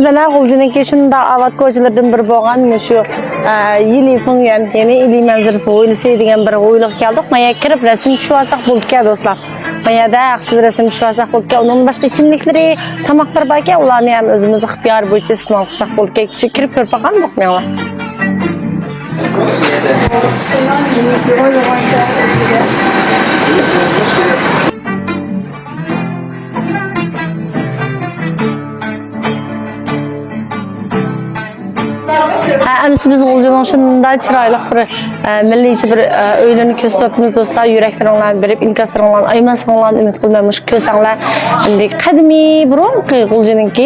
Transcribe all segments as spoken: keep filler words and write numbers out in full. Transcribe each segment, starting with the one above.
مانا غۇلجىنىڭكى شۇنداق ئاۋات كوچىلىرىدىن بىرى بولغان مۇشۇ، ئە، يىلى فېڭيۈەن، يەنى ئىلى مەنزىرىسى ھويلىسى دېگەن بىر ھويلىغا كەلدۇق. مانا كىرىپ رەسىم چۈشۈۋالساق بولىدىكەن دوستلار. مانا يەردە ھەقسىز رەسىم چۈشۈۋالساق بولىدىكەن. ئۇنىڭدىن باشقا ئىچىملىكلىرى، تاماقلىرى باركەن، ئۇلارنى ھەم ئۆزىمىز ئىختىيارى بويىچە ئىستېمال قىلساق بولىدىكەن. كىرىپ كۆرۈپ باقامدۇق مېڭىڭلار. ھە، ئەمىسە بىز غۇلجىنىڭ شۇنداق چىرايلىق بىر، ئە، مىللىيچە بىر، ئە، ئۆيلىرىنى كۆرسىتىۋاتىمىز دوستلار. يۈرەكلىرىڭلارنى بېرىپ، ئىنكاسلىرىڭلارنى ئايىماسلىقىڭلارنى ئۈمىد قىلىمەن. مۇشۇ كۆرسەڭلار، ئەمدى قەدىمىي بۇرۇنقى غۇلجىنىڭكى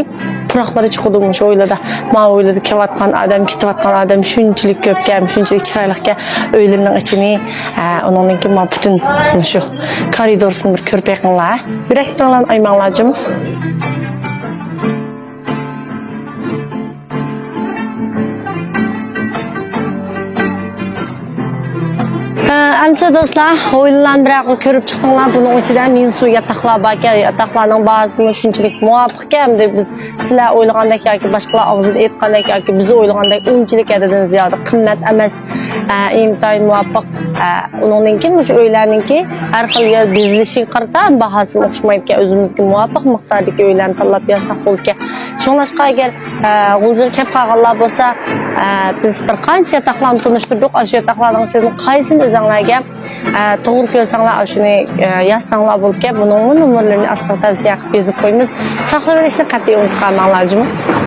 پۇراقلىرى چىقىدۇ مۇشۇ ھويلىدا. ماۋۇ ھويلىدا كېلىۋاتقان ئادەم، كېتىۋاتقان ئادەم شۇنچىلىك كۆپكەن، شۇنچىلىك چىرايلىقكەن. ئۆيلىرىنىڭ ئىچىنى، ئە، ئۇنىڭدىن كېيىن مانا پۈتۈن مۇشۇ كارىدورسىنى بىر كۆرۈپ بېقىڭلار. يۈرەكلىرىڭلارنى ئايىماڭلار جۇمۇ. ئەمسە دوستلار، ھويلىلارنى بىر ياققا كۆرۈپ چىقتىڭلار. بۇنىڭ ئىچىدە مىنسۇ ياتاقلار باركەن، ياتاقلارنىڭ باھاسىمۇ شۇنچىلىك مۇۋاپىقكەن. ئەمدى بىز سىلەر ئويلىغاندەك ياكى باشقىلار ئاغزىدا ئېيتقاندەك ياكى بىز ئويلىغاندەك ئۇنچىلىك ھەددىدىن زىيادە قىممەت ئەمەس. ئە، ئىنتايىن مۇۋاپىق. ئە، ئۇنىڭدىن كېيىن مۇشۇ ئۆيلەرنىڭكى ھەر خىل يەر بېزىلىشىگە قارىتا باھاسىمۇ ئوخشىمايدىكەن. ئۆزىمىزگە مۇۋاپىق مىقداردىكى ئۆيلەرنى تاللاپ ياساق بولىدىكەن. شۇڭلاشقا ئەگەر، ئە، غۇلجىغا كەپ قالغانلار بولسا، ئە، بىز بىر قانچە ياتاقلارنى تونۇشتۇردۇق. ئاشۇ ياتاقلارنىڭ ئىچىدىن قايسىنى ئۆزۈڭلارگە، ئە، توغرا كۆرسەڭلار، ئاشۇنى، ئە، يازساڭلار بولىدىكەن. بۇنىڭمۇ نومۇرلىرىنى ئاستىغا تەۋسىيە قىلىپ يېزىپ قويىمىز. ساقلىۋېلىشنى قەتئىي ئۇنتۇپ قالماڭلار جۇمۇ.